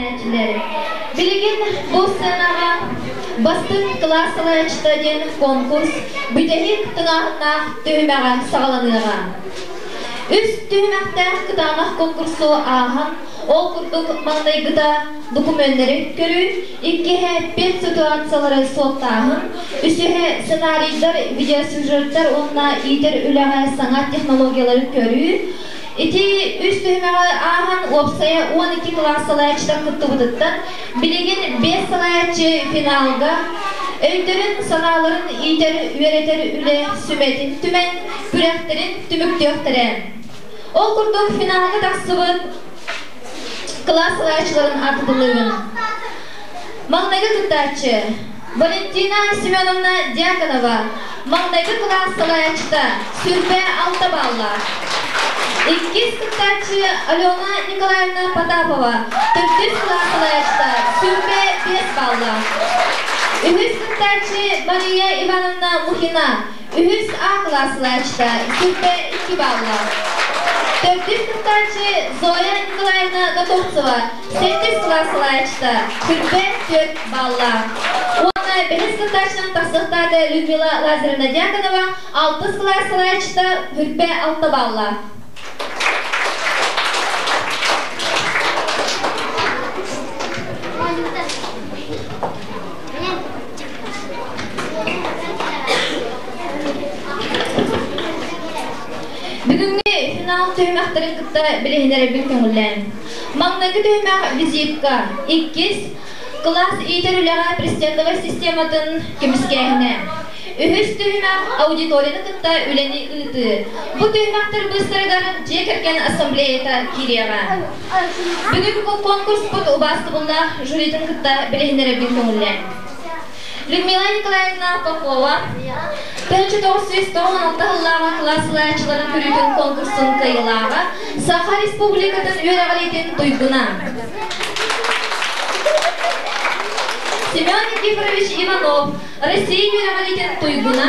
үөрэнээччилэр! Билигин бу сценаҕа Бастыҥ кылаас салайааччыта диэн конкурс бүтэһик тыҥааһыннаах түһүмэҕэ саҕаланыаҕа. Үс түһүмэхтээх кытаанах конкурсу ааһан, ол курдук маҥнайгыта докумуоннары көрүү, иккиһэ педситуациялары суоттааһын, үсүһэ сценарийдар, видеосюжеттар уонна иитэр үлэҕэ саҥа технологиялары көрүү, Ити үс түһүмэҕи ааһан уопсайа 12 кылаас салайааччыта кыттыбытыттан билигин биэс салайааччы финалга өйдөрүн-санааларын иитэр үөрэтэр үлэ сүмэтин түмэн күрэхтэрин түмүктүөхтэрэ. Ол курдук финалга тахсыбыт кылаас салайааччыларын аатытыллыыбын. Маҥнайгы кыттааччы Валентина Семеновна Дьяконова, маҥнайгы кылаас салайааччыта, 26 баллаах. Иккис кыттааччы Алена Николаевна Потапова, төрдүс кылаас салайааччыта, 25 баллаах. Үһүс кыттааччы Мария Ивановна Мухина, Үһүс А кылаас салайааччыта 22 баллаах. Төрдүс кыттааччы Зоя Николаевна Готовцева, сэттис кылаас салайааччыта 44 баллаах. Уонна бэһис кыттааччынан тахсыахтаата Людмила Лазаревна Дьяконова, алтыс кылаас салайааччыта 46 баллаах. Бүгүҥҥү финал түһүмэхтэрин кытта билиһиннэрэрбин көҥүллээн. Маҥнайгы түһүмэх визитка, иккис кылаас иитэр үлэҕэ президентовай систематын көмүскээһинэ. Үһүс түһүмэх аудиторияны кытта үлэни ыытыы. Бу түһүмэхтэр быыстарыгар дьиэ кэргэн ассамблеята киириэҕэ. Бүгүҥҥү конкурспут убаастабыллаах жюритын кытта билиһиннэрэрбин көҥүллээн. Людмила Николаевна Попова 1996 сыллааҕы кылаас салайааччыларын көрүүтүн конкурсун кыайыылааҕа, Саха Республикатын үөрэҕириитин туйгуна. Семен Никифорович Иванов, Россия үөрэҕириитин туйгуна,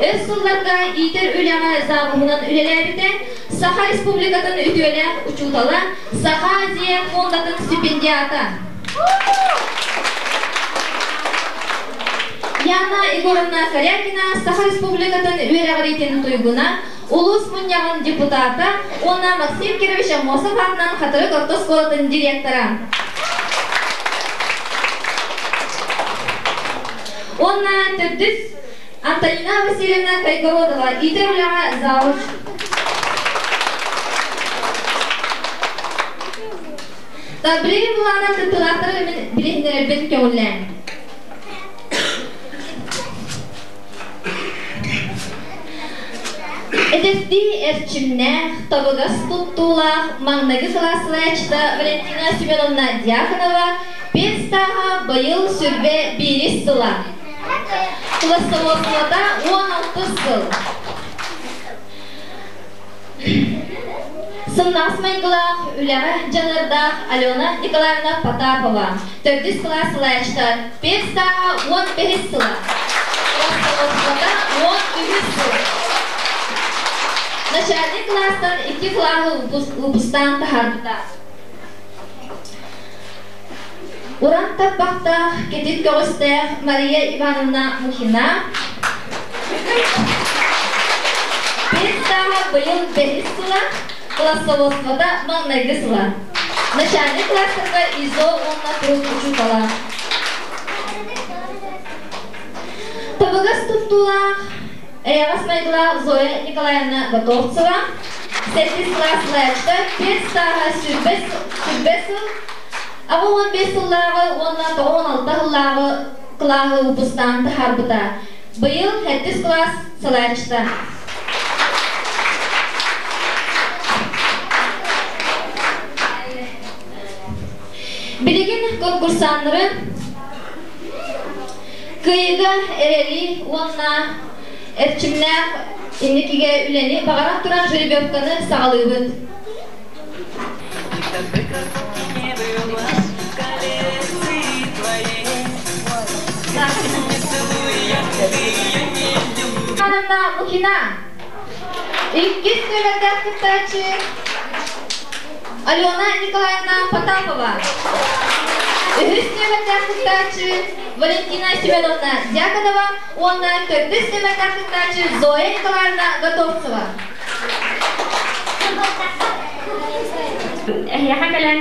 өр сылларга иитэр үлэҕэ завуһунан үлэлээбитэ, Саха Республикатын үтүөлээх учуутала, Саха Азия фондатын стипендиата. Яна Егоровна Корякина Саха Республикатын үөрэҕириитин туйгуна, улуус мунньаҕын депутата уонна Максим Кирович Аммосов аатынан Хатырык орто оскуолатын директора. Уонна төрдүс Антонина Васильевна Кайгородова иитэр үлэҕэ завуч. Билигин былаана кыттыылаахтары мин билиһиннэрэрбин көҥүллээн. Эдэрдии эрчимнээх, табыгас туттуулаах маҥнайгы кылаас салайааччыта Валентина Семеновна Дьяконова педстааһа быйыл сүрбэ биирис сыла. Классоводствота 16 сыл. Сымнаҕас майгылаах, үлэҕэ дьаныардаах Алена Николаевна Потапова, төрдүс кылаас салайааччыта, педстааһа 15 сыла, классоводствота 13 сыл. Начальник кылаастан икки кылааһы выпустаан таһаарбыта. Уран тарбахтаах, кэтит көҕүстээх Мария Ивановна Мухина Педстааһа быйыл бэһис сыла, классоводствота маҥнайгы сыла. Начальник класстарга ИЗО уонна труд учуутала. Табыгас туттуулаах, эйэҕэс майгылаах Зоя Николаевна Готовцева, сэттис кылаас салайааччыта, педстааһа сүүрбэ сыл, 85 сыллааҕы уонна 96 сыллааҕы кылааһы выпустаан таһаарбыта. Быйыл сэттис кылаас салайааччыта. Билигин конкурсаннары кыайыыга эрэли уонна эрчимнээх инникигэ үлэни баҕаран туран жеребьевканы саҕалыыбыт. Ивановна Мухина. Иккис нүөмэрдээх кыттааччы Алена Николаевна Потапова. Үһүс нүөмэрдээх кыттааччы Валентина Семеновна Дьяконова уонна төрдүс нүөмэрдээх кыттааччы Зоя Николаевна Готовцева. Эһиэхэ кэлэн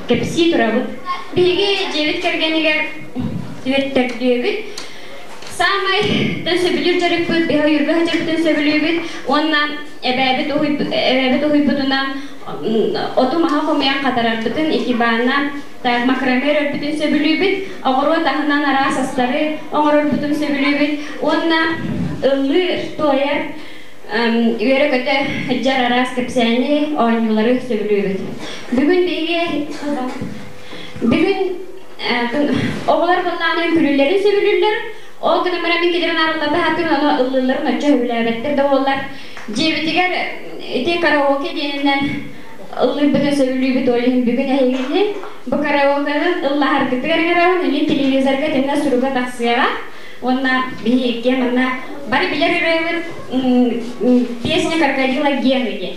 кэпсии турабыт. Биһиги дьиэбит кэргэнигэр түөртэрдүөбүт. Саамай сөбүлүүр дьарыкпыт, биһи ойуурга сылдьарбытын сөбүлүүбүт уонна эбээбит эбээбит уһуйбутунан оту-маһы хомуйан хатарарбытын, икебана, так макраме өрөрбүтүн сөбүлүүбүт, оҕуруот аһынан араас астары оҥорорбутун сөбүлүүбүт уонна ыллыыр, туойар, үөрэ-көтө сылдьар араас кэпсээни, оонньуулары сөбүлүүбүт. Бүгүн биһиги бүгүн оҕолор былааны үҥкүлүүллэрин сөбүлүүллэр, ол гынан баран мин кэлэрин арылларда хаттын ону ыллыылларын оччо сөбүлээбэттэр да буоллар. Дьиэбитигэр ити караоке диэнинэн ыллыырбытын сөбүлүүбүт, ол иһин бүгүн эһигини бу караокены ыллаһаргытыгар ыҥырабын, эмиэ телевизорга итиннэ суруга тахсыаҕа. Уонна биһи иккиэн манна бары билэр ырыабыт песня крокодила Гены диэн.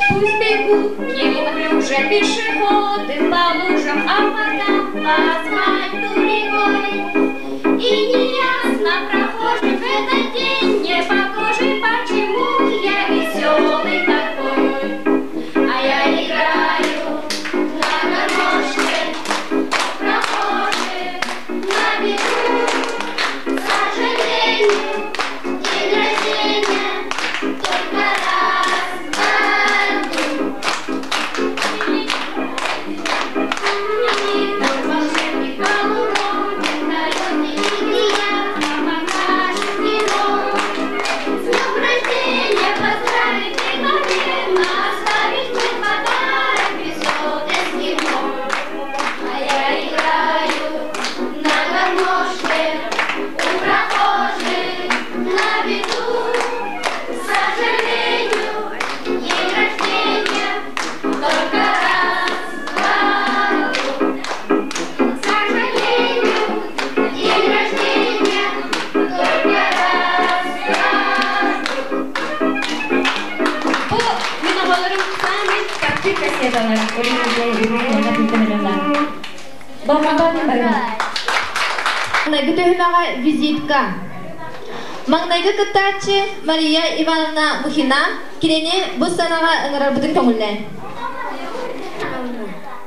Пусть бегут неуклюже пешеходы по лужам, а потом по асфальту рекой. И неясно прохожим в этот день не похожий, почему я веселый такой. А я играю на гармошке, прохожих на бегу. К сожалению, день рождения только раз в году. Волшебник голубом вертолете и покажет кино. С днем рождения поздравить непременно, оставить мне подарок веселый эскимо. А я играю на гармошке у прохожих на виду. К сожалению, день рождения только раз в году. К сожалению, день рождения только раз в году. Бу мин оҕолорум саамай таптыыр кассеталар. Болҕомтоҕун барыма. Маҥнайгы түһүмэҕэ визитка. Маҥнайгы кыттааччы Мария Ивановна Мухина кинини бу сценаҕа ыҥырарбытын көҥүллээн.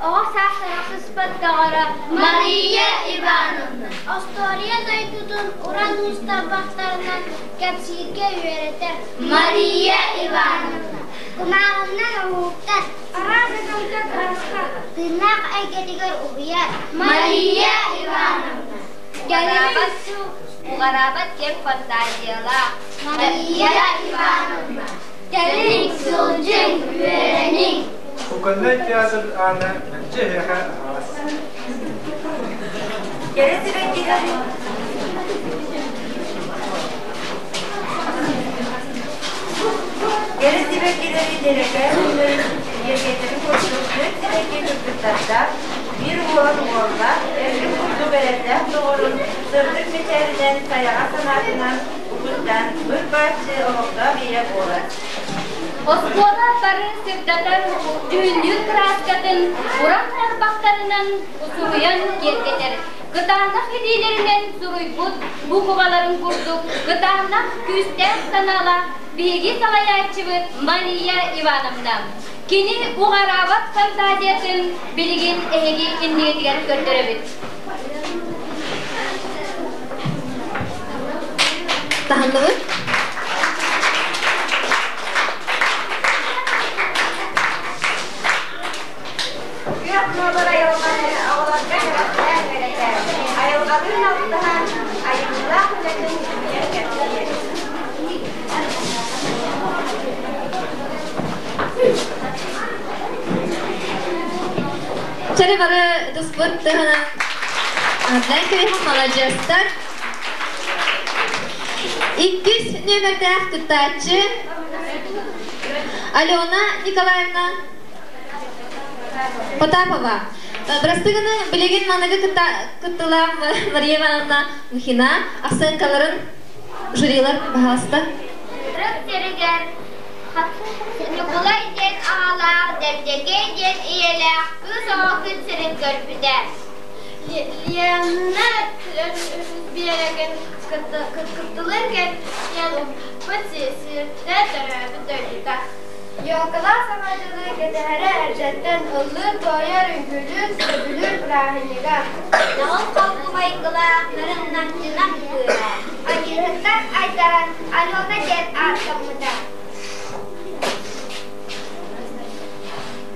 Оҕо саас арахсыспат доҕоро Мария Ивановна остуоруйа дойдутун уран уус тарбахтарынан кэпсииргэ үөрэтэр Мария Ивановна кумааҕынан оҥоһуктар араас өҥтө кырааска тыыннаах эйгэтигэр уһуйар Мария Ивановна Уҕараабат киэҥ фантазиялаах Мария Ивановна кэлиҥ, сылдьыҥ, үөрэниҥ Кукольнай театр аана мэлдьи эһиэхэ аһаҕас. Кэрэ сибэккилэр Кэрэ сибэккилэри дьэрэкээн күннэрин киэргэтэрин курдук түөрт сибэкки кыргыттардаах, биир уолан уоллаах, эргин курдук эрэллээх доҕорун сырдык мичээринэн, сайаҕас санаатынан угуттаан быр-бааччы олохтоох ийэ буолар. Оскуола бары сырдатар дьүһүннүүр кырааскатын уран тарбахтарынан суруйан киэргэтэр. Кытаанах илиилэринэн суруйбут букваларын курдук кытаанах күүстээх санаалаах биһиги салайааччыбыт Мария Ивановна. Кини уҕараабат фантазиятын билигин эһиги иннигитигэр көрдөрөбүт. Таһынныбыт? Күөх нуолур айылҕаны оҕолорго кэрэхсээн үөрэтэр, айылҕалыын алтыһан, айымньылаах үлэтин түмүгэр кэпсиир. Чэри бары туспут тыһынан Ардайкевиха маладьыастар. Иккис нүөмэрдээх кыттааччы Алена Николаевна Потапова. Бырастыгыны билигин маныгы кыттылаах Мария Ивановна Мухина ахсыҥкаларын жюрилар баһаалыста. Сиригэр Дэбдэкэй диэн ийэлээх кыыс оҕо күн сирин көрбүтэ. Лена биэрэгин кыттылыр кэргэн уппут сиртэ төрөөбүт дойдута. Елкалаах Саҥа дьылы кэтэһэрэ эрдэттэн ыллыыр-туойар, үҥкүүлүүр, сөбүлүүр бырааһынньыга. Наҕыл холку майгылаах нарын-намчынан кыыһа. Айыыһыттан айдаран Алена диэн ааттаммыта.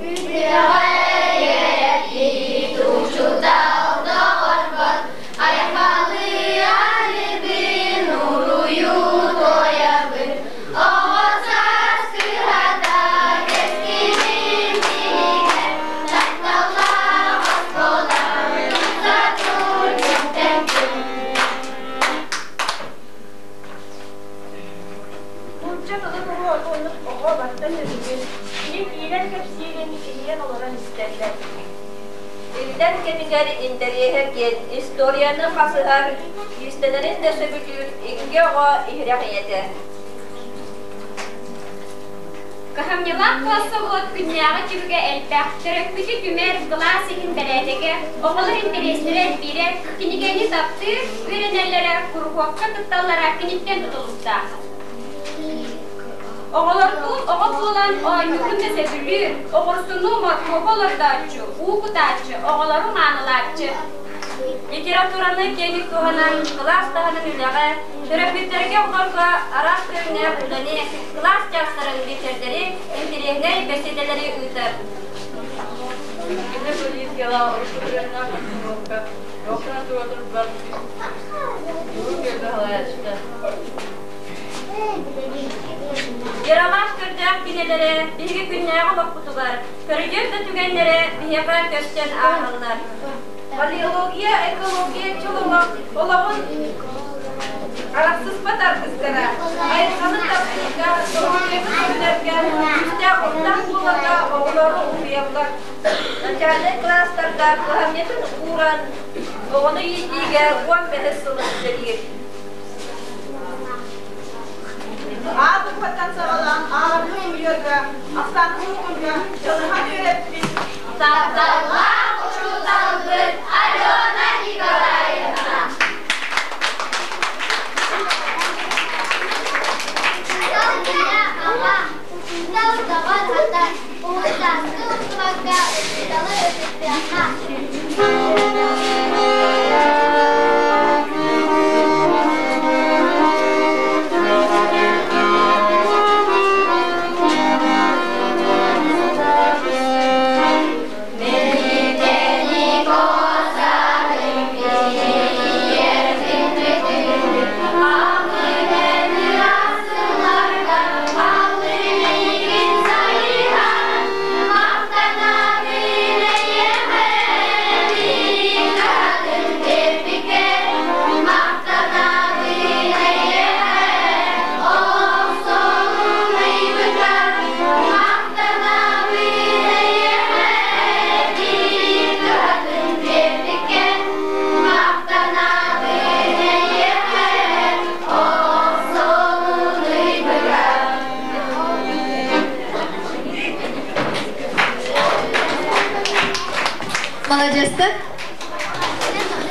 Үтүөҕэ үөрэппит учуутал доҕорбор айхалыы арыгын уруйу туойабын оҕо саас кыһата кэскилим биһигэ тапталлаах оскуолам сатуур күнтэн күн. Нуучча тылын уруогун оҕо барыта сөбүлүүр. Кини киирэн кэпсиирин иһийэн олорон истэллэр. Иллэҥ кэмигэр интэриэһэ киэн, историяны хасыһар, иистэнэрин да сөбүлүүр икки оҕо иһирэх ийэтэ. Кыһамньылаах кылассовод күннээҕи түбүгэ элбэх, төрөппүтү түмэр, кылаас иһин бэрээдэгэ, оҕолор интэриэстэрэ элбиирэ, кинигэни таптыыр, үөрэнэллэрэ, куруһуокка кытталлара киниттэн тутулуктаах. Оҕолордуун оҕо буолан оонньуурун да сөбүлүүр, оҕурсуну, моркуобу олордооччу, уу кутааччы, оҕолору маанылааччы. Литератураны киэҥник туһанан, кылаас таһынан үлэҕэ, төрөппүттэргэ оҕолорго араас көрүҥнээх үлэни, кылаас чаастарын, биэчэрдэри, интэриэһинэй бэсиэдэлэри ыытар. Кини полицияла урукку постановка прокуратура турук Ералаш көрдөөх кинилэрэ биһиги күннээҕи олохпутугар, көрүдүөр да түгэннэрэ биһиэхэ көстөн ааһаллар. Палеология, экология чөл олоҕун арахсыспат аргыстара, айылҕаны таптыырга, доруобуйаны көрүнэргэ, күүстээх уктаах буоларга оҕолору уһуйаллар. Начальнай кылаастарга кыһамньытын ууран, оҕону иитиигэ 15 сыл үлэлиир. Аат букваттан саҕалаан ааҕарга суруйарга, ахсааны суруйарга дьаныһан үөрэппит Тапталлаах учууталбыт Алена Николаевна. Аҕа, учуутал доҕор атас, уһуктааскы устубакка учууталы ытыктыахха. Маладьыастар.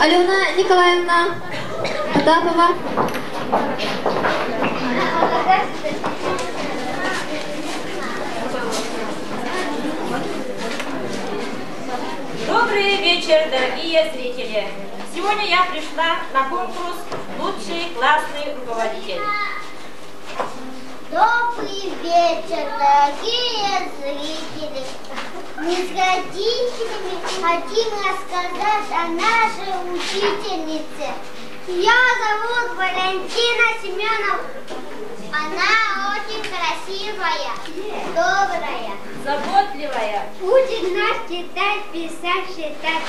Алена Николаевна Потапова. Добрый вечер, дорогие зрители! Сегодня я пришла на конкурс «Лучший классный руководитель». Добрый вечер, дорогие зрители! Мы с родителями хотим рассказать о нашей учительнице. Ее зовут Валентина Семенова. Она очень красивая, добрая, заботливая. Учит нас читать, писать, считать.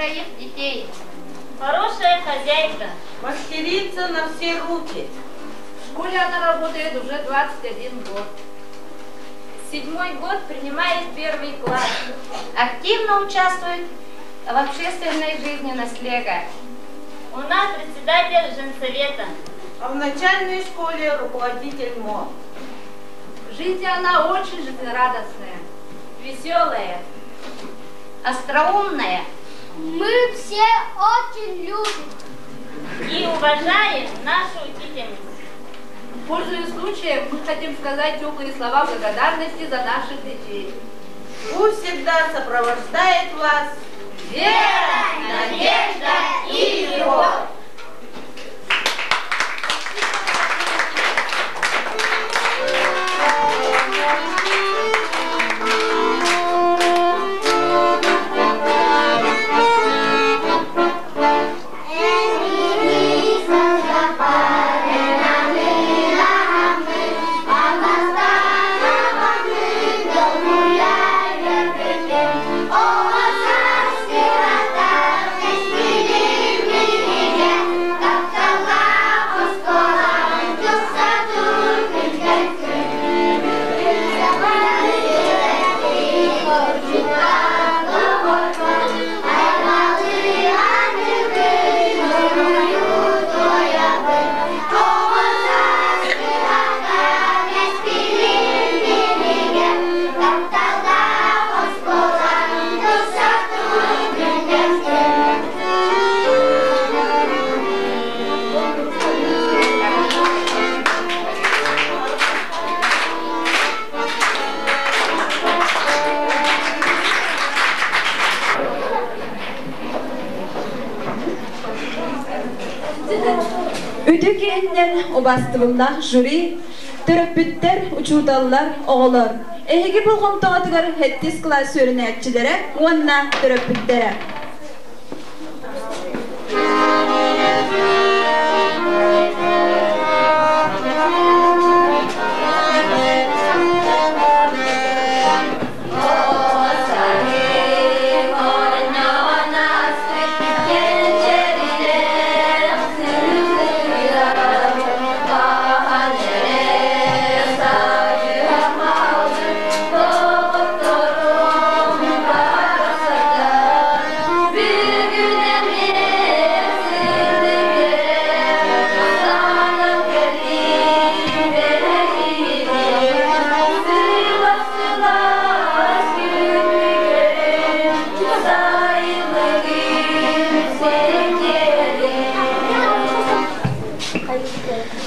троих детей. Хорошая хозяйка. Мастерица на все руки. В школе она работает уже 21 год. Седьмой год принимает первый класс. Активно участвует в общественной жизни наслега. У нас председатель женсовета. А в начальной школе руководитель МО. В жизни она очень жизнерадостная. Веселая. Остроумная. Мы все очень любим и уважаем нашу учительницу. Пользуясь случаем, мы хотим сказать теплые слова благодарности за наших детей. Пусть всегда сопровождает вас вера, надежда и любовь. Үтүө киһиннэн убаастыбыллаах жюри, төрөппүттэр, учууталлар, оҕолор. Эһиги болҕомтоҕутугар сэттис кылаас үөрэнээччилэрэ уонна төрөппүттэрэ.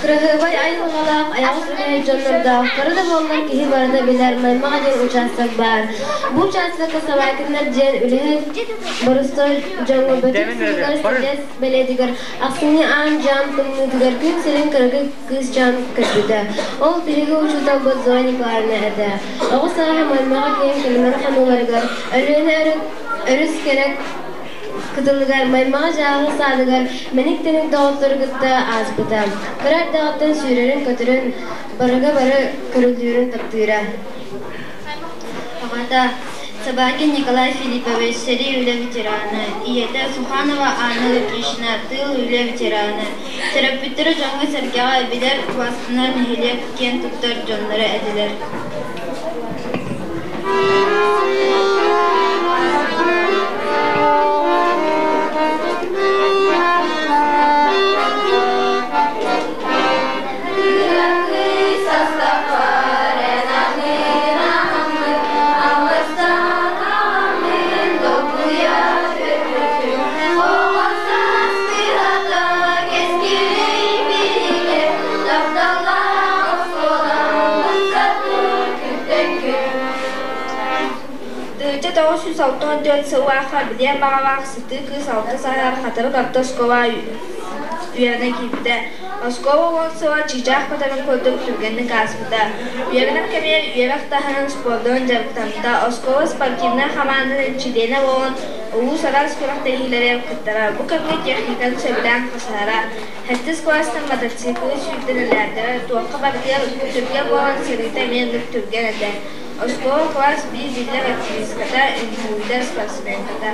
Кыраһыабай айылҕалаах, айаҕас үлэһит дьоннордоох, кыра да буоллар киһи барыта билэр Маймаҕа диэн учаастак баар. Бу учаастакка Собакиннар диэн үлэһит боростуой дьоҥҥо Бөтүҥ сылыгар сэлиэс бэлиэтигэр ахсынньы аан-дьаам тымныытыгар күн сирин кыракый кыысчаан көрбүтэ. Ол биһиги учууталбыт Зоя Николаевна этэ. Оҕо сааһа Маймаҕа киэҥ кэлимэр хонууларыгар Өлүөнэ өрүс кэрэ кытылыгар Маймаҕа дьааһыл саадыгар мэник-тэник доҕоттору кытта ааспыта. Кыра эрдэҕиттэн сүүрэрин-көтөрүн, барыга бары көрүллүүрүн таптыыра. Аҕата Собакин Николай Филиппович сэрии үлэ ветерана, ийэтэ Суханова Анна Лукишна тыыл үлэ ветерана, төрөппүттэрэ дьоҥҥо-сэргэҕэ билэр, убаастанар нэһилиэк киэн туттар дьонноро этилэр. 964 сыллаахха билиэн баҕалаах сытыы кыыс алта сааһыгар Хатырык орто оскуола үөрэнэ киирбитэ. Оскуола уон сыла чыычаах көтөрүн курдук түргэнник ааспыта. Үөрэнэр кэмигэр үөрэх таһынан спордунан дьарыктаммыта. Оскуола спортивнай хамаандатын чилиэнэ буолан улуус араас күрэхтэһиилэригэр кыттара. Бу кэмҥэ техниканы сөбүлээн хасыһара. Сэттис кылаастан мотоциклы сүүрдэн элээрдэрэ, туохха барытыгар түргэн буолан сырыыта эмиэ оннук түргэн этэ. Оскуола кылаас биир биллэр активистката, үҥкүүһүтэ, спортсменката.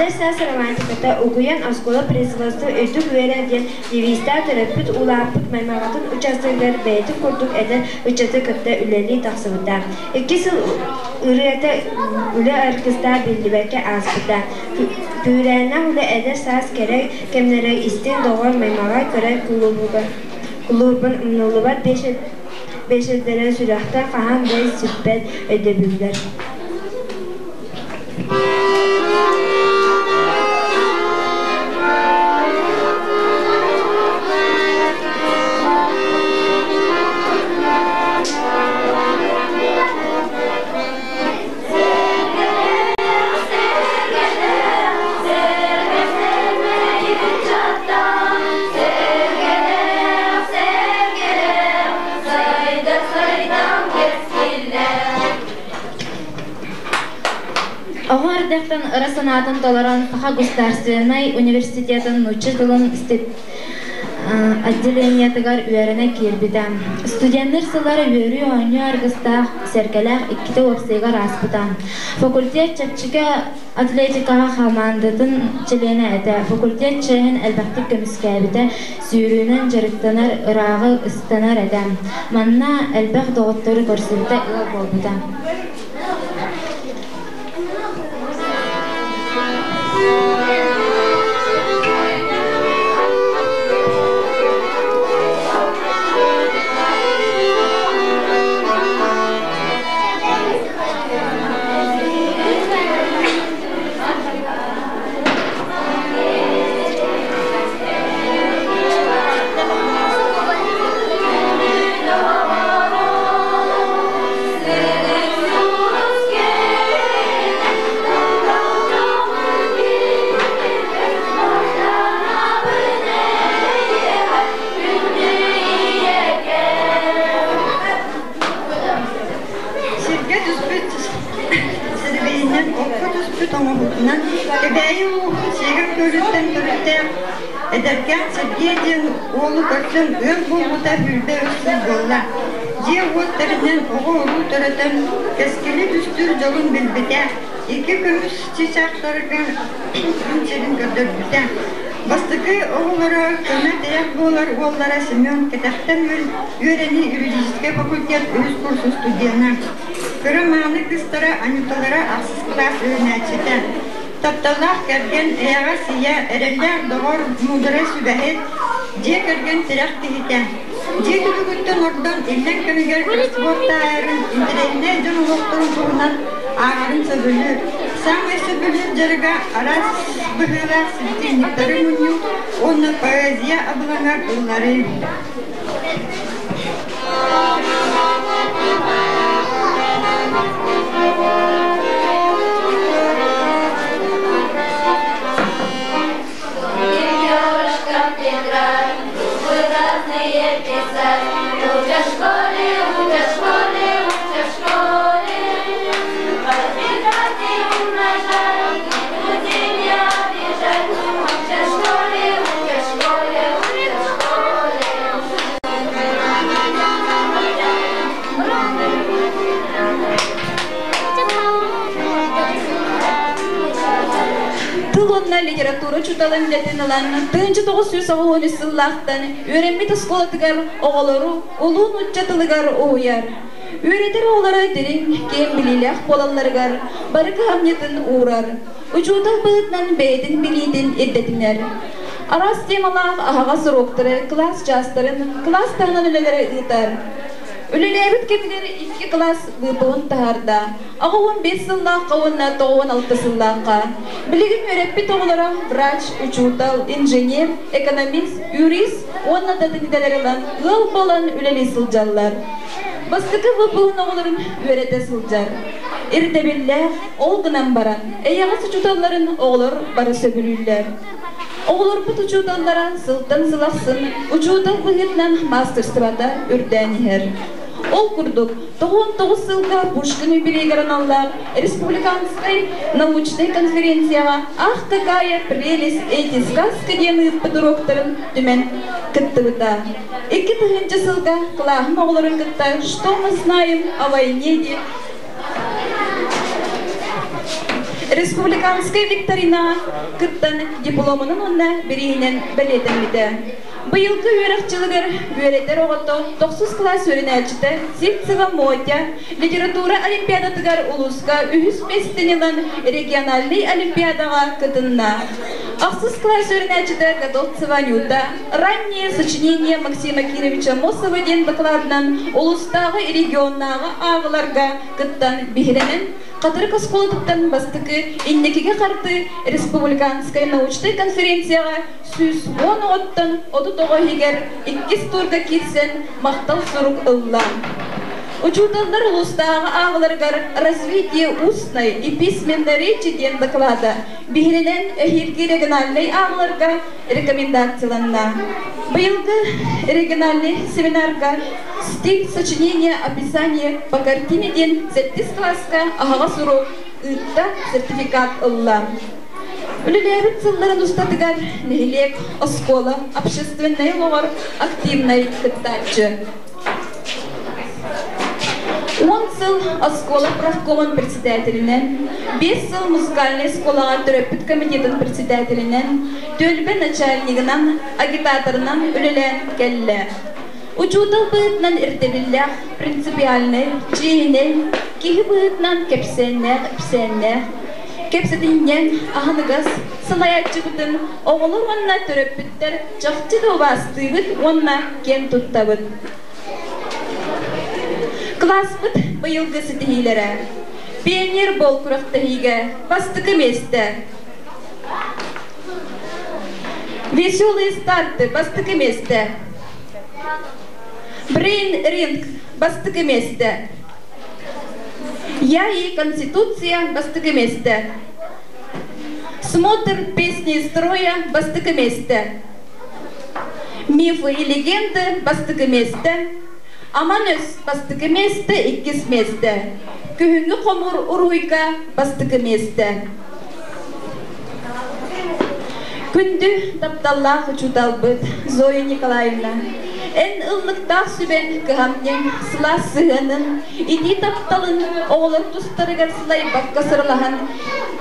Эдэр саас романтиката угуйан оскуола производство үрдүк үөрэх диэн девизтээх төрөппүт улааппыт Маймаҕатын учаастагыгар бэйэтин курдук эдэр ыччаты кытта үлэлии тахсыбыта. Икки сыл ырыата үлэ аргыстаах биллибэккэ ааспыта. Күүрээннээх үлэ эдэр саас кэрэ кэмнэрэ истиҥ доҕор Маймаҕа кыра кулуубун умнуллубат биэчэрдэрэ сүрэхтэн хаһан да сүппэт өйдөбүллэр. Оҕо эрдэхтэн ыра санаатын толорон Саха государственнай университетын нуучча тылын отделениетыгар үөрэнэ киирбитэ. Студеннар сыллара үөрүү-оонньуу аргыстаах, сэргэлээх иккитэ уопсайыгар ааспыта. Факультет чэпчэки атлетикаҕа хамаандатын чилиэнэ этэ. Факультет чиэһин элбэхтик көмүскээбитэ, сүүрүүнэн дьарыктанар, ырааҕы ыстанар этэ. Манна элбэх доҕоттору көрсүбүтэ, ыал буолбута. Сиргэ түспүт сирбиинэн, окко түспүт оҥоһугунан Кэбээйи улууһун Сиэгэн Күөлүттэн төрүттээх эдэркээн Сергей диэн уолу көрсөн ыал буолбута 23 сыл буолла. Дьиэ-уот тэринэн, оҕо-уруу төрөтөн, кэскили түстүүр дьолун билбитэ, икки көмүс чыычаахтарыгар күн сирин көрдөрбүтэ. Бастакы оҕолоро көмө-тирэх буолар уоллара Семен кэтэхтэн үөрэнии юридическай факультет үһүс курс студена. Кыра мааны кыыстара Анюталара ахсыс кылаас үөрэнээччитэ. Тапталлаах кэргэн, эйэҕэс ийэ, эрэллээх доҕор, муударай сүбэһит, дьиэ кэргэн тирэх киһитэ. Дьиэ түбүгүттэн ордон иллэҥ кэмигэр кроссворд таайарын, интэриэһинэй дьон олохторун туһунан ааҕарын сөбүлүүр. Саамай сөбүлүүр дьарыга араас быһыылаах светильниктары мунньуу уонна поэзия абылаҥар ылларыы. Тыл уонна литература учууталын идэтин ылан, 1993 сыллаахтан үөрэммит оскуолатыгар оҕолору улуу нуучча тылыгар уһуйар. Үөрэтэр оҕолоро дириҥ, киэҥ билиилээх буолалларыгар бары кыһамньытын уурар. Учуутал быһыытынан бэйэтин билиитин ирдэтинэр. Араас темалаах аһаҕас уруоктары, кылаас чаастарын, кылаас таһынан үлэлэри ыытар. Үлэлээбит кэмигэр икки кылаас выпуһун таһаарда. 85 сыллаахха уонна 96 сыллаахха. Билигин үөрэппит оҕолоро врач, учуутал, инженер, экономист, юрист уонна да атын идэлэри ылан ыал буолан үлэлии сылдьаллар. Бастакы выпуһун оҕолорун үөрэтэ сылдьар. Ирдэбиллээх, ол гынан баран, эйэҕэс учууталларын оҕолор бары сөбүлүүллэр. Оҕолорбут учууталлара сылтан сыл ахсын учуутал быһыытынан маастарыстыбата үрдээн иһэр. Ол курдук, 99 сылга Пушкин юбилейыгар аналлаах республиканскай научнай конференцияҕа «Ах, какая прелесть эти сказки» диэн ыыппыт уруоктарын түмэн кыттыбыта. 2000 сылга кылааһым оҕолорун кытта «Что мы знаем о войне» диэн. Республиканскай викторинаҕа кыттан дипломунан уонна бирииһинэн бэлиэтэммитэ. Быйылгы үөрэх дьылыгар үөрэтэр оҕото тохсус кылаас үөрэнээччитэ Сивцева Мотя литература олимпиадатыгар улууска үһүс миэстэни ылан региональнай олимпиадаҕа кытынна. Ахсыс кылаас үөрэнээччитэ Готовцева Анюта «Раннее сочинение Максима Кировича Мосова» диэн докладынан улуустааҕы регионнааҕы ааҕыларга кыттан биһирэнэн Хатырык оскуолатыттан бастакы инникигэ хардыы республиканскай научнай конференцияҕа 110 оҕоттон 30 оҕо иһигэр иккис туурга киирсэн махтал сурук ылла. Учууталлар улуустааҕы ааҕыларыгар «Развитие устной и письменной речи» диэн доклада биһирэнэн эһиилги региональнай ааҕыларга рекомендацияланна. Быйылгы региональный семинарга «Стиль сочинения описание по картине» диэн сэттис кылааска аһаҕас уруок ыытта, сертификат ылла. Үлэлээбит сылларын устатыгар нэһилиэк, оскуола общественнай олоҕор активнай кыттааччы. 10 сыл оскуола профкомун председателинэн, 5 сыл музыкальнай оскуолаҕа төрөппүт комитетын председателинэн, түөлбэ начальнигынан, агитаторынан үлэлээн кэллэ. Учуутал быһыытынан ирдэбиллээх, принципиальнай, чиэһинэй, киһи быһыытынан кэпсээннээх, ипсээннээх, кэпсэтинньэҥ, аһыныгас салайааччыбытын оҕолор уонна төрөппүттэр чахчы да убаастыыбыт уонна киэн туттабыт. Кылааспыт быйылгы ситиһиилэрэ. Пионер бол күрэхтэһиигэ бастакы миэстэ. Веселые старты бастакы миэстэ. Брейн ринг бастакы миэстэ. Я и Конституция бастакы миэстэ. Смотр песни строя бастакы миэстэ. Мифы и легенды бастакы миэстэ. Аман өс бастакы миэстэ, иккис миэстэ. Күһүҥҥү хомуур уруһуйга бастакы миэстэ. Күндү тапталлаах учууталбыт Зоя Николаевна, эн ыллыктаах сүбэҥ, кыһамньыҥ, сылаас сыһыанын, итии тапталын оҕолор тустарыгар сылайбакка сыралаһан,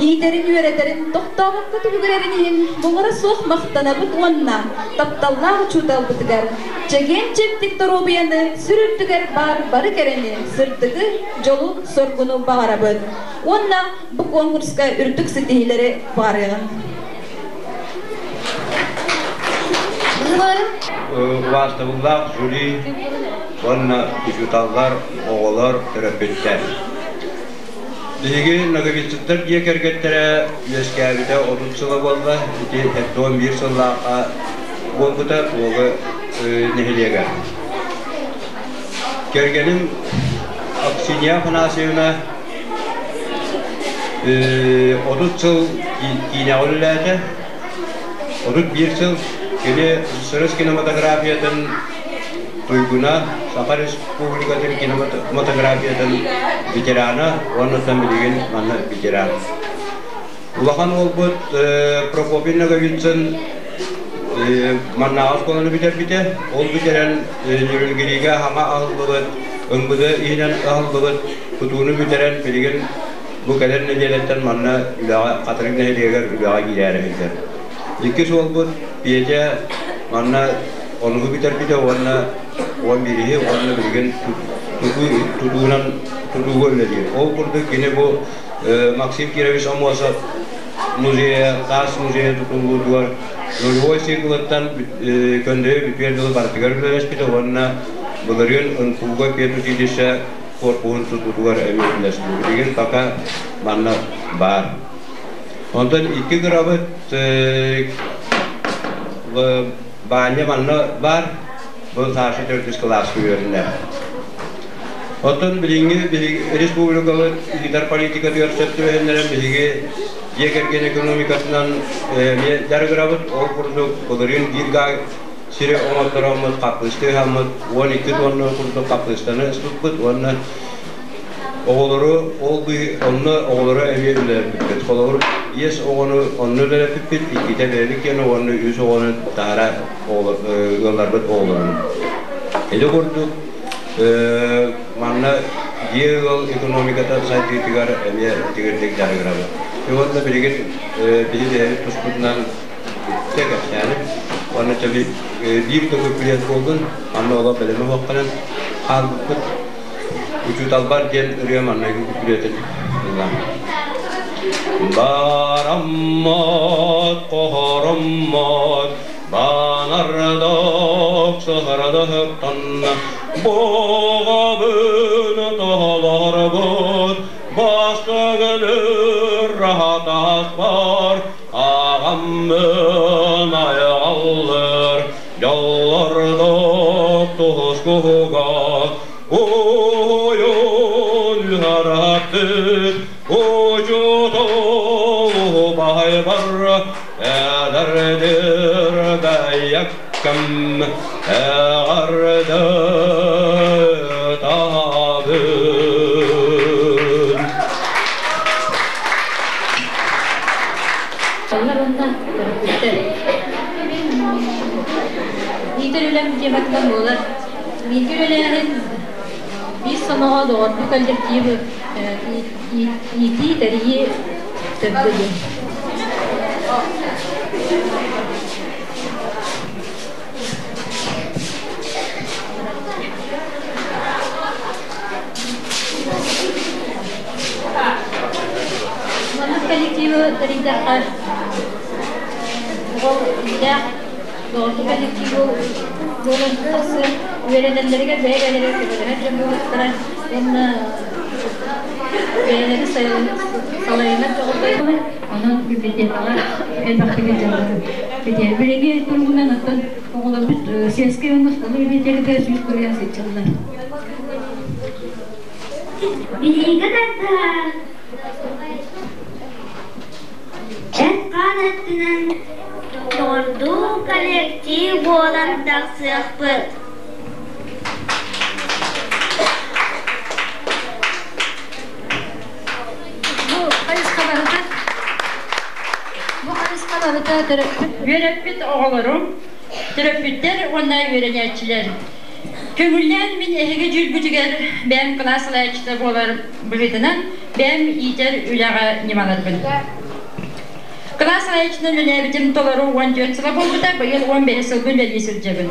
иитэрин-үөрэтэрин тохтообокко түбүгүрэрин иһин муҥура суох махтанабыт уонна тапталлаах учууталбытыгар чэгиэн-чэбдик доруобуйаны, сүр үрдүгэр баар бары кэрэни, сырдыгы, дьолу-соргуну баҕарабыт уонна Бу конкурска үрдүк ситиһиилэри баҕарыаҕын. Убаастабыллаах жюри уонна учууталлар, оҕолор, төрөппүттэр. Биһиги Ноговицыттар дьиэ кэргэттэрэ үөскээбитэ 30 сыла буолла. Ити 71 сыллаахха буолбута Туолу нэһилиэгэр. Кэргэним Аксинья Афанасьевна 30 сыл киинэҕэ үлэлээтэ. 31 сыл кини СССР кинематографиятын туйгуна, Саха Республикатын кинематографиятын ветерана уонна билигин манна ветеран. Улахан уолбут Прокопий Ноговицын маннааҕы оскуоланы бүтэрбитэ. Ол бүтэрэн Ньүрүлгириигэ хаҥа аһыллыбыт, ымбыды иһинэн аһыллыбыт тутууну бүтэрэн билигин бу кэлэр нэдиэлэттэн манна үлэҕэ Хатырык нэһилиэгэр үлэҕэ киирээри сылдьар. Иккис уолбут Петя манна онуһу бүтэрбитэ уонна 11-иһи уонна билигин тутуу тутуунан тутууга үлэлиир. Ол курдук кини бу Максим Кирович Аммосов музейа, таас музейа тутуллуутугар нулевой циклыттан көндөйө бүтүөр дылы барытыгар үлэлэспитэ уонна былырыын НПУ-га педучилище корпуһун тутуутугар эмиэ үлэлэспит. Билигин пока манна баар. Онтон икки кырабыт Баанньа манна баар, бу Саша төрдүс кылааска үөрэнэр. Оттон билиҥҥи республикабыт ыытар политикатыгар сөп түбэһиннэрэн биһиги дьиэ кэргэн экономикатынан эмиэ дьарыгырабыт. Ол курдук былырыын биир гаа сири оҥоттороммут, хаппыыста ыһаммыт, 12 тонна курдук хаппыыстаны ыспыппыт уонна оҕолору ол онно оҕолору эмиэ үлэлэппиппит. Холобур, биэс оҕону онно үлэлэппиппит, иккитэ бэйэбит киэнэ уонна үс оҕону таһара ыалларбыт оҕолорун. Ити курдук манна дьиэ ыал экономиката сайдыытыгар эмиэ тигирдик дьарыгырабыт. Уонна билигин биһи бэйэбит туспутунан бүттэ кэпсээним. Уонна биир да күпүлүөт буоллун, манна олох бэлэмэ суохханан хаалбыппыт. Учууталбар диэн ырыа манныгы күпүлүөтүн ыллаан. Бараммат, хохороммот, Банардах саһарадахтан Боҕабын тоһолорбут Бастыгылыр раһатаспар Ағаммын айғаллыр Дьоллордох туһускуһуга Уйун хараппыт Учутол баһайбар Эдэрдир бэйэккэм эҕэрдэ таһабын. Олар онно төрөппүттэр. Иитэр үлэм тематынан буолар. Бииргэ үлэлээһин биир сомоҕо доҕордуу коллективы иитии, тэрийии төрдө диэн. Маннык коллективы тэрийдэххэ, оҕо илээх доҕордуу коллективы буолан тахсыан, үөрэнэллэригэр бэйэ-бэйэлэригэр көмөлөһөр дьон буолуохтара уонна бэйэлэрин салайынар дьоҕурдайаллар. Онон библиотекаҕа элбэхтик дьарыктанабыт. Билиҥҥи туругунан оттон оҕолорбут сельскэй уонна оскуола библиотекатыгар 100% сылдьаллар. Билиигэ тардыһар эт-хаан өттүнэн доҕордуу коллектив буолан тахсыахпыт. Бу хайысха барыта бу хайысха барыта төрөппүт үөрэппит оҕолорум, төрөппүттэр уонна үөрэнээччилэр. Көҥүллээн мин эһиги дьүүлгүтүгэр бэйэм кылаас салайааччыта буолар быһыытынан бэйэм иитэр үлэҕэ ньымаларбын. Кылаас салайааччытынан үлэлээбитим толору 14 сыла буолбута, быйыл 15 сылбын үлэлии сылдьабын.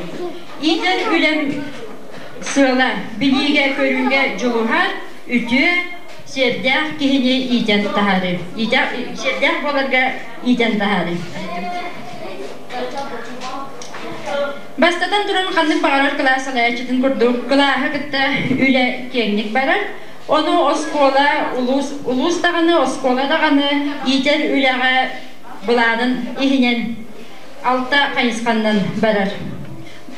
Иитэр үлэм сыала билиигэ-көрүүгэ дьулуһар, үтүө, сиэрдээх киһини иитэн таһаарыы. Сиэрдээх буоларга иитэн таһаарыы. Бастатан туран ханнык баҕарар кылаас салайааччытын курдук кылааһы кытта үлэ киэҥник барар. Ону оскуола, улуус, улуус даҕаны, оскуола даҕаны иитэр үлэҕэ былаанын иһинэн алта хайысханнан барар.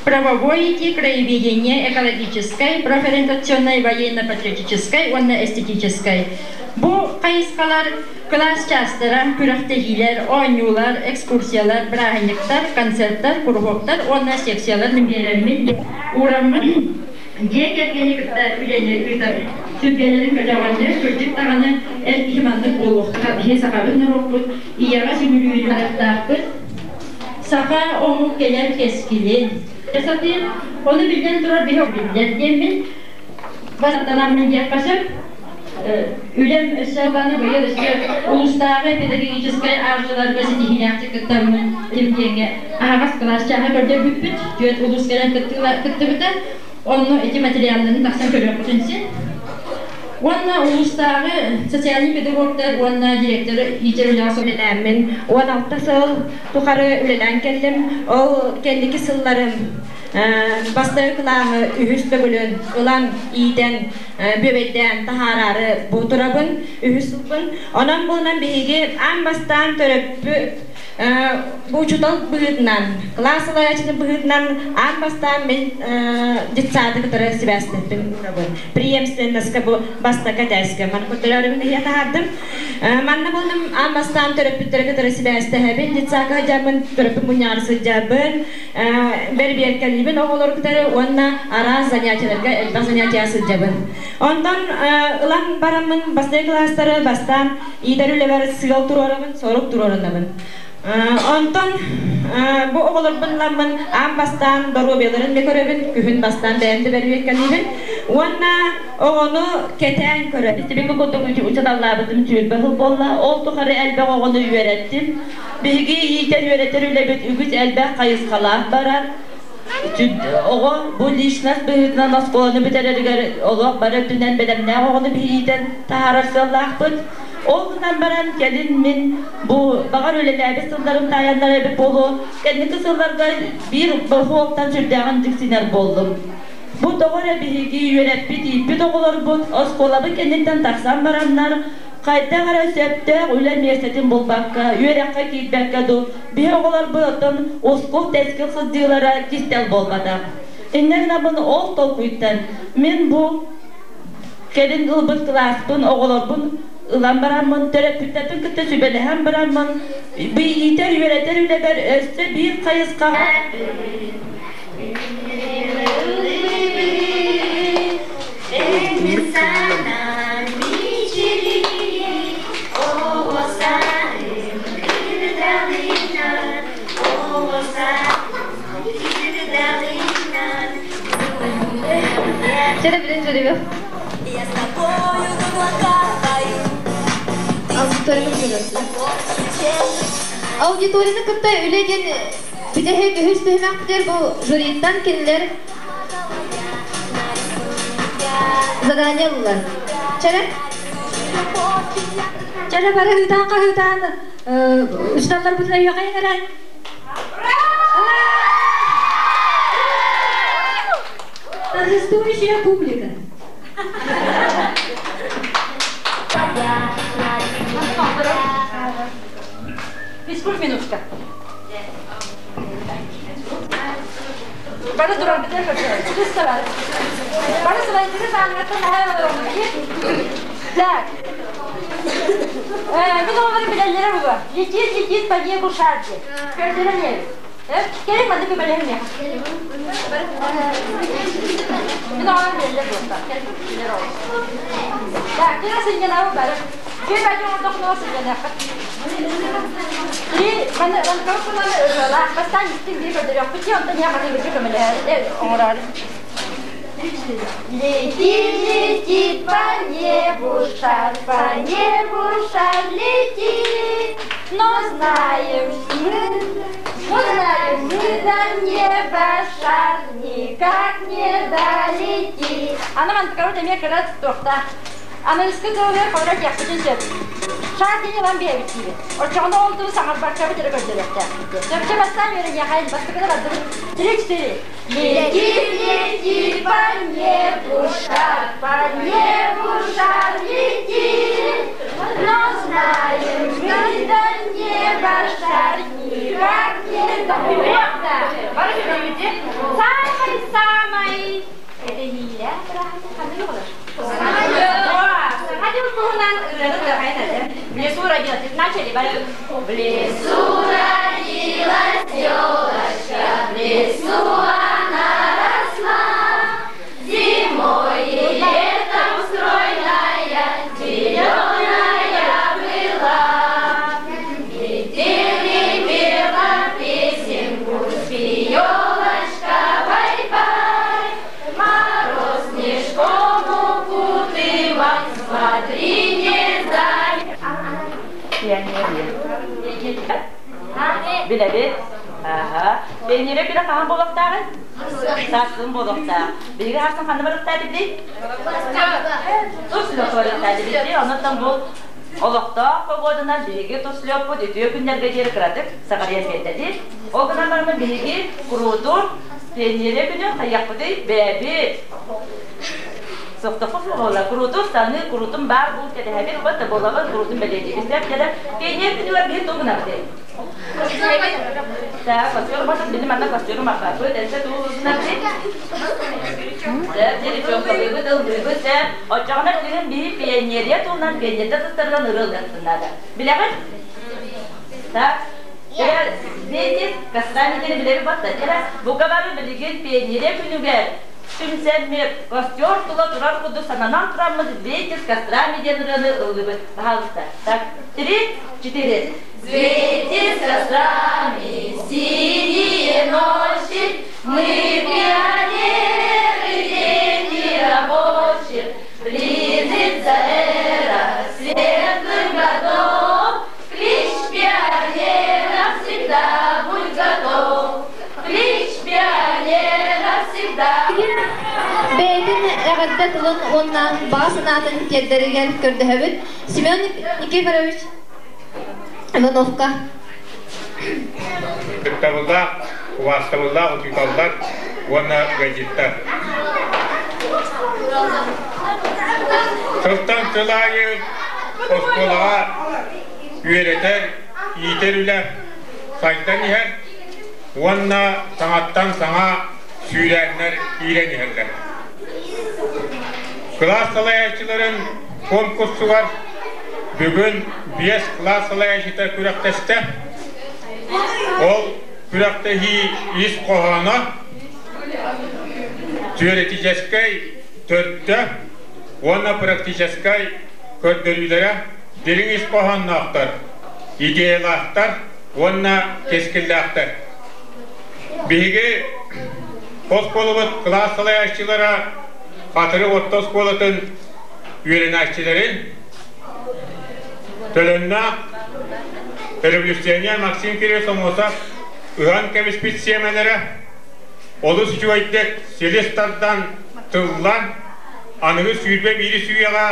Правовой ити, краеведение, экологическай, профориентационнай, военно-патриотическай уонна эстетическай. Бу хайысхалар кылаас чаастара, күрэхтэһиилэр, оонньуулар, экскурсиялар, бырааһынньыктар, концерттар, куруһуоктар уонна секциялар биэрэммин, уураммын дьиэ кэргэни кытта үлэни ыытар сүргэлэрин көтөҕөннөр, кырдьык даҕаны эр киһи маннык буолуохтаах, биһи сахабыт норуоппут ийэҕэ сүгүрүйүүнү барыахтаахпыт. Саха омук кэлэр кэскилин сатыыр, ону биллэн турар биһи биллэр диэммин бастанаммын диэххэ сөп. Үлэм өссө аны быйыл өссө улуустааҕы педагогическай аахсыйаларга ситиһиилээхтик кыттаммын тим диэҥҥэ аһаҕас кылаас чааһа көрдөрбүппүт. Түөрт улуус кэлэн кыттыбыта. Онно ити материалларын тахсан көрүөххүтүн син. Уонна улуустааҕы социальный педагогтар уонна директор иитэр үлэҕэ үлэлээммин 16 сыл тухары үлэлээн кэллим. Ол кэнники сылларым бастакы кылааһы үһүс төгүлүн ылан иитэн бүөбэйдээн таһаараары бу турабын үһүс сылбын. Онон буолан биһиги аан бастаан төрөппүт бу учуутал быһыытынан, кылаас салайааччытын быһыытынан аан бастаан мин детсады кытары сибээстэспин уурабын. Преемственностька бу бастакы этээскэ маны көрдөрөөрүбүн иһэ таһаардым. Манна буоллум аан бастаан төрөппүттэри кытары сибээстэһэбин, детсадка сылдьабын, төрөппүт мунньаҕар сылдьабын, бэрбиэркэлиибин оҕолору кытары уонна араас занятиеларга элбэх занятия сылдьабын. Онтон ылан бараммын бастакы кылаастары бастаан иитэр үлэбэр сыал туруорабын, сорук туруорунабын. Онтон бу оҕолорбун ламмын аан бастаан доруобуйаларын да көрөбүн, күһүн бастаан бэйэм да бэрбиэккэлиибин уонна оҕону кэтээн көрөбүн. Истибиккэ курдук учууталлаабытым сүүрбэ сыл буолла. Ол тухары элбэх оҕону үөрэттим. Биһиги иитэр үөрэтэр үлэбит үгүс элбэх хайысхалаах барар. Оҕо бу личность быһыытынан оскуоланы бүтэрэригэр олох бары өттүнэн бэлэмнээх оҕону биһиги иитэн таһаарар сыаллаахпыт. Ол гынан баран кэлин мин бу баҕар үлэлээбит сылларым таайаннар эбит буолуо, кэнники сылларга биир бохуоктан сүрдээҕин дьиксинэр буоллум. Бу тоҕо эрэ биһиги үөрэппит, ииппит оҕолорбут оскуолабыт кэнниттэн тахсан бараннар, хайдах эрэ сөптөөх үлэ миэстэтин булбакка, үөрэххэ киирбэккэ дуу, биһи оҕолорбут оттон ускул-тэскил сылдьыылара кистэл буолбатах. Инньэ гынабын ол толкуйтан мин бу Кэлин ылбыт кылааспын, оҕолорбун ылан бараммын, төрөппүттэрбин кытта сүбэлэһэн бараммын, иитэр-үөрэтэр үлэбэр өссө биир хайысхаҕа Чэ, билин жюрибы. Аудиторияны кытта үлэ диэн бүтэһик үһүс түһүмэхпитигэр бу жюриттан кинилэр задание ыллылар. Чэрэ? Чэрэ бары ыытаан хаһыытаан учууталларбытын өйүөхайын эрэ. Торжествующая публика. Физкульт минутка. Бары турар битер көрсө. Бары сылайдыгы сааңаттан Так. Мин оҕолору билэллэрэ буолуо. Летит, летит по небу шар диэн. Көрдөрөн иһэбит. Кэлин маннык көмөлөһүм миэхэ. Мин оҕолорум билэллэр буолта. Билэр оҕолор. Так, кира сынньанабы бары. Күн бадьы оҥордохпуна сынньаныаххыт. И маны маны ырыалаах бастаан истиҥ биир көрдөрүөхпүт дии, онтон ийэ хатыгырга көмөлөһөр оҥороору. Летит, летит по небу шар, по небу шар летит, но знаем мы, но знаем мы до неба шар никак не долетит. Аны мантыкабыт эмиэ кыра туохта. Аныгыскы тылыгар холоро диэхпитин сөп. Шар диэни ылан биэбит диибит. Оччоҕуна ол тылы саҥарбаккабыт эрэ көрдөрүөхтээхпит диэн. Сөпчө бастаан үөрэниэхэйин, бастакыны бардыбыт. Три-четыре. Лети, лети по небу шар, по небу шар летит, но знаем мы до неба шар никак не долетит. Самый-самый этэһиилээх бырааһынньык ханныгы болар? Саҥа дьыл туһунан ырыаны ырыахайын этэ. В лесу родилась. Начали. В лесу родилась елочка, в лесу она росла. Зимой и летом стройная, зеленая была. Метели пела песенку, спи, елочка, бай-бай. Мороз снежком укутывал, смотри, не зай. Билэбит. Аха. Пионерия күнэ хаһан буолуохтааҕый? Сарсын буолуохтаах. Биһиги сарсын ханна барыахтаах этибитий? Тус барыахтаах этибит. Онон бу олохтоох погоданан биһиги туслёппут үтүө күннэргэ диэри кыратык саҕарыйан биэрдэ дии. Ол гынан баран биһиги куруутун пионерия күнү хайыахпытый бэйэбит Сохтохо суола куруутун саныы куруутун баар бул кэтэһэбит бат да буолабыт куруутун бэлиэтиибит кэлэ пионер күнүгэр биһи тугунабыт Так, костюм басып, били манна костюм аппапыт, эссе туузунабыт. Сэ, теречоккалыыбыт, ыллыыбыт, сэ. Оччоҕуна билигин биһи пионерия туһунан пионерда тустарынан ырыалыахтын наада. Билэҕит? Так, Вместе кострами билэби батта. Бука бары билигин пионерия күнүгэр түмсэммит, костер тула турар курдук сананан тураммыт вместе с кострами диэн ырыаны ыллыбыт. Пожалуйста. Так, три, четыре. Вместе с кострами. кострами синие ночи, Мы пионеры, дети рабочих, Близится эра светлых годов, Клич пионера всегда будь готов, Клич пионера всегда. Бэйэтин эҕэрдэ тылын уонна баҕа санаатын тиэрдэригэр көрдөһөбүт Семен Никифорович Ивановка. Кыттабыллаах, убаастабыллаах учууталлар уонна ыалдьыттар. Сылтан сыл аайы оскуолаҕа үөрэтэр, иитэр үлэ сайдан иһэр уонна саҥаттан саҥа сүүрээннэр киирэн иһэллэр. Кылаас салайааччыларын конкурсугар бүгүн биэс кылаас салайааччыта күрэхтэстэ. Ол күрэхтэһии ис хоһооно теоретическай төрдө уонна практическай көрдөрүүлэрэ дириҥ ис хоһоонноохтор, идеялаахтар уонна кэскиллээхтэр. Биһиги оскуолабыт кылаас салайааччылара Хатырык орто оскуолатын үөрэнээччилэрин төлөннөөх революционер Максим Кириллович Сомосов ыһан кэбиспит сиэмэлэрэ олус үчүгэйдик силис тардан тыллан аныгы 21-с үйэҕэ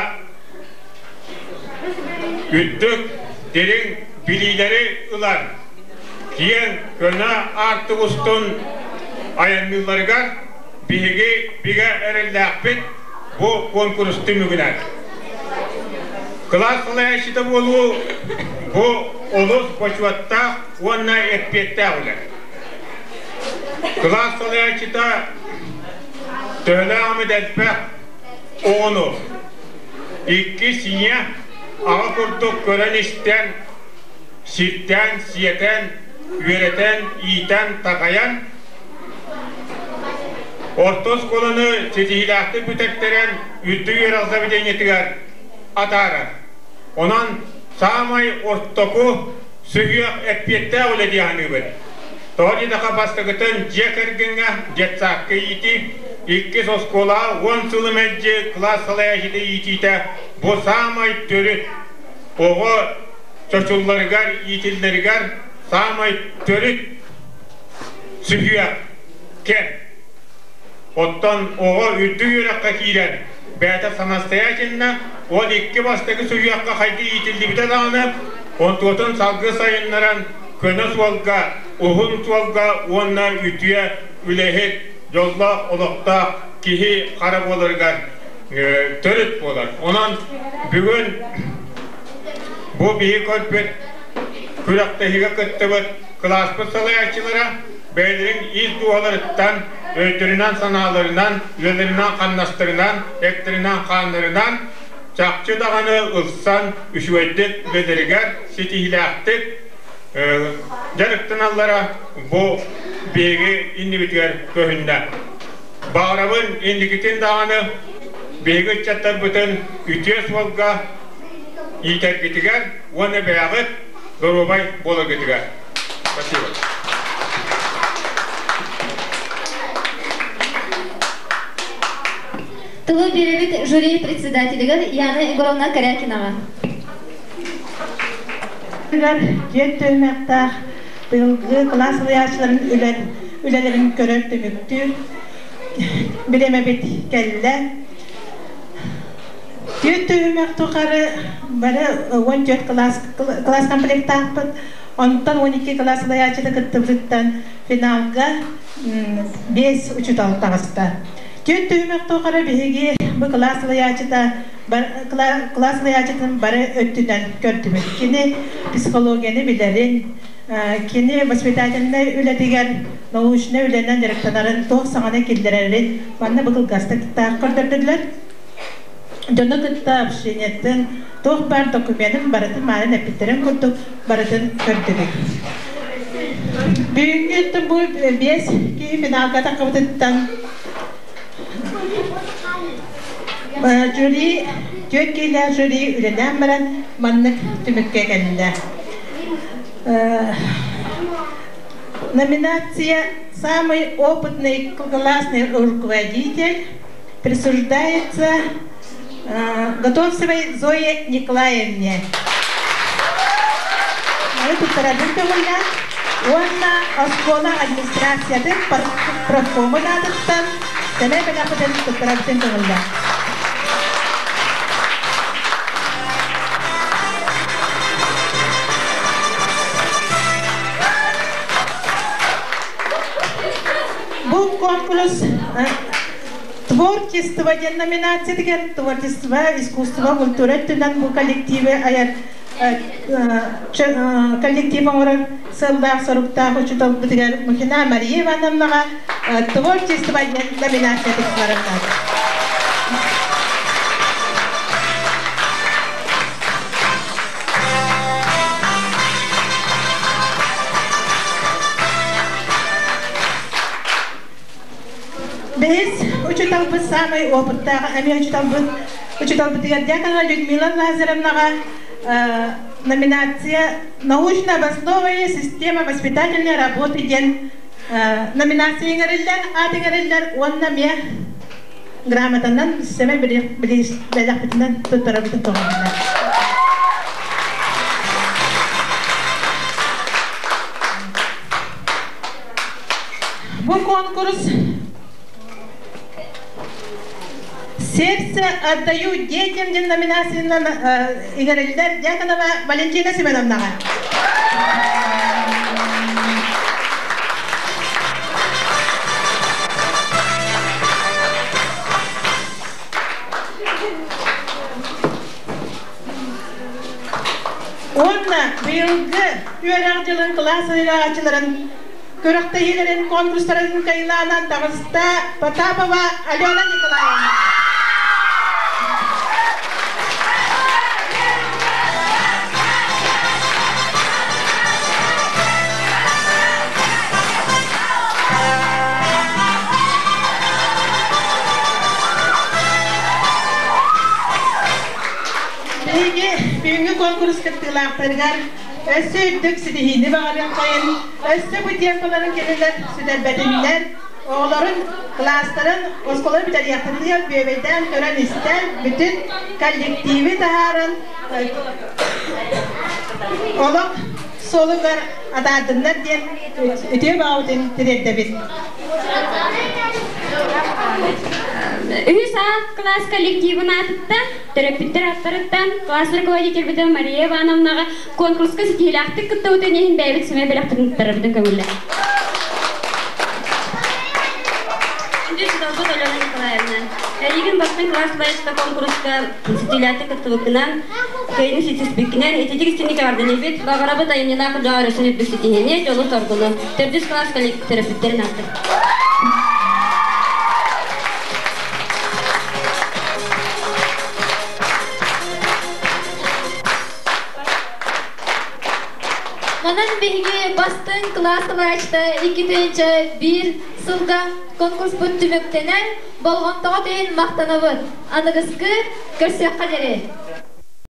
үрдүк дириҥ билиилэри ылан киэҥ көнө аартык устун айанныылларыгар биһиги бигэ эрэллээхпит бу куонкурус түмүгүнэн. Кылаас салайааччыта буолуу бу олус бочуоттаах уонна эппиэттээх үлэ. Кылаас салайааччыта төһөлөөх эмит элбэх оҕону икки сиҥэ аҕа курдук көрөн-истэн, сиртээн, сиэтэн, үөрэтэн, иитэн, такайан Орто оскуоланы ситиһиилээхтик бүтэртэрэн үрдүк үөрэх заведениетыгар атаарар. Онон саамай ортоку сүһүөх эппиэттээх үлэ дии саныыбын. Тоҕо диэтэххэ бастакытын дьиэ кэргэҥҥэ детсадка иитии, иккис оскуолаҕа уон сылы мэлдьи кылаас салайааччыта иитиитэ бу саамай төрүт оҕо чочулларыгар, иитиллэригэр саамай төрүт сүһүөх кэм. Оттон оҕо үрдүк үөрэххэ киирэн, бэйэтэ самостоятельно ол икки бастакы сүһүөххэ хайдах иитиллибитэ даҕаны, онтуотун салгыы сайыннаран көнө суолга, уһун суолга уонна үтүө үлэһит, дьоллоох олохтоох киһи хара буоларыгар төрүт буолар. Онон бүгүн бу биһи көрбүт күрэхтэһиигэ кыттыбыт кылааспыт салайааччылара бэйэлэрин ис дууһаларыттан, өйдөрүнэн-санааларынан, үлэлэринэн-хамнастарынан, эттэринэн-хааннарынан чахчы даҕаны ылсан үчүгэйдик үлэлэригэр ситиһиилээхтик дьарыктаналлара бу биһиги иннибитигэр көһүннэ. Баҕарабын инникитин даҕаны биһиги ыччаттарбытын үтүө суолга иитэргитигэр уонна бэйэҕит доруобай буоларгытыгар. Спасибо. Тылы биэрэбит жюри председателигэр Яна Егоровна Корякинаҕа. Киэн түһүмэхтээх быйылгы кылаас салайааччыларын үлэлэрин көрөр түмүктүүр бириэмэбит кэллэ. Түөрт түһүмэх тухары бары 14 кылаас кылаас комплектаахпыт. Онтон 12 кылаас салайааччыта кыттыбытыттан финалга 5 учуутал таҕыста. Түөрт түһүмэх тухары биһиги бу кылаас салайааччыта кылаас салайааччытын бары өттүнэн көрдүбүт. Кини психологияны билэрин, кини воспитательнай үлэтигэр научнай үлэнэн дьарыктанарын, туох саҥаны киллэрэрин манна бу кылгастык таах көрдөрдүлэр. Дьону кытта общениеттын туох баар докуменын барытын маанын эппиттэрин курдук барытын көрдүбүт. Бүгүҥҥү бу биэс киһи финалга таххыбытыттан жюри түөрт киһилээх жюри үлэлээн баран маннык түмүккэ кэллэ. Номинация «Самый опытный классный руководитель» присуждается Готовцевой Зое Николаевне. Маны туттарабын көҥүллээх уонна оскуола администрациятын профкомун аатыттан сэмэй бэлэхпитин туттарабытын көҥүллээх. Бу конкурс Творчество диэн номинациятыгар творчество, искусство, культура өттүнэн бу коллективы айар коллектив оҥорор сыаллаах-соруктаах учууталбытыгар Мухина Мария Ивановнаҕа Творчество диэн номинациятыгар барардаах. Бэһис учууталбыт саамай опыттаах эмиэ учууталбыт учууталбытыгар Дьяконова Людмила Лазаревнаҕа номинация «Научно обоснованная система воспитательной работы» диэн номинация иҥэриллэр, аат иҥэриллэр уонна эмиэ грамотанан сэмэй бэлэхпитинэн туттарабытын көҕүллэр. Бу конкурс «Сердце отдаю детям» диэн номинациянан иҥэриллэр Дьяконова Валентина Семеновнаҕа. Уонна быйылгы үөрэх дьылын кылаас салайааччыларын күрэхтэһиилэрин конкурстарын кыайыылаанан таҕыста Потапова Алена Николаевна. Биһиги бүгүҥҥү конкурс кыттыылаахтарыгар өссө үрдүк ситиһиини баҕарыаххайын, өссө бу темпаларын кинилэр сүтэрбэтиннэр, оҕолорун кылаастарын оскуола бүтэриэхтэригэр бүөбэйдээн көрөн-истэн, бүтүн коллективи таһааран олох суолугар атаардыннар диэн үтүө баҕабытын тириэрдэбит. Үһүс А кылаас коллективын аатыттан, төрөппүттэр ааттарыттан класс руководительбитин Мария Ивановнаҕа конкурска ситиһиилээхтик кыттыбытын иһин бэйэбит сэмэй бэлэхпитин туттарарбытын көҥүллэр. Күндү учууталбыт Алена Николаевна, эйигин бастыҥ класс салайааччыта конкурска ситиилээхтик кыттыбыккынан, кыайыыны ситиспиккинэн ититик истиҥник эҕэрдэлиибит, баҕарабыт айымньылаах үлэҕэр өссө үрдүк ситиһиини, дьолу-соргуну. Төрдүс кылаас төрөппүттэрин ааттар. Манан биһиги бастыҥ кылаас салайааччыта 2001 сылга конкурспут түмүктэнэн, болҕомтоҕо иһин махтанабыт. Аныгыскы көрсүөххэ диэри.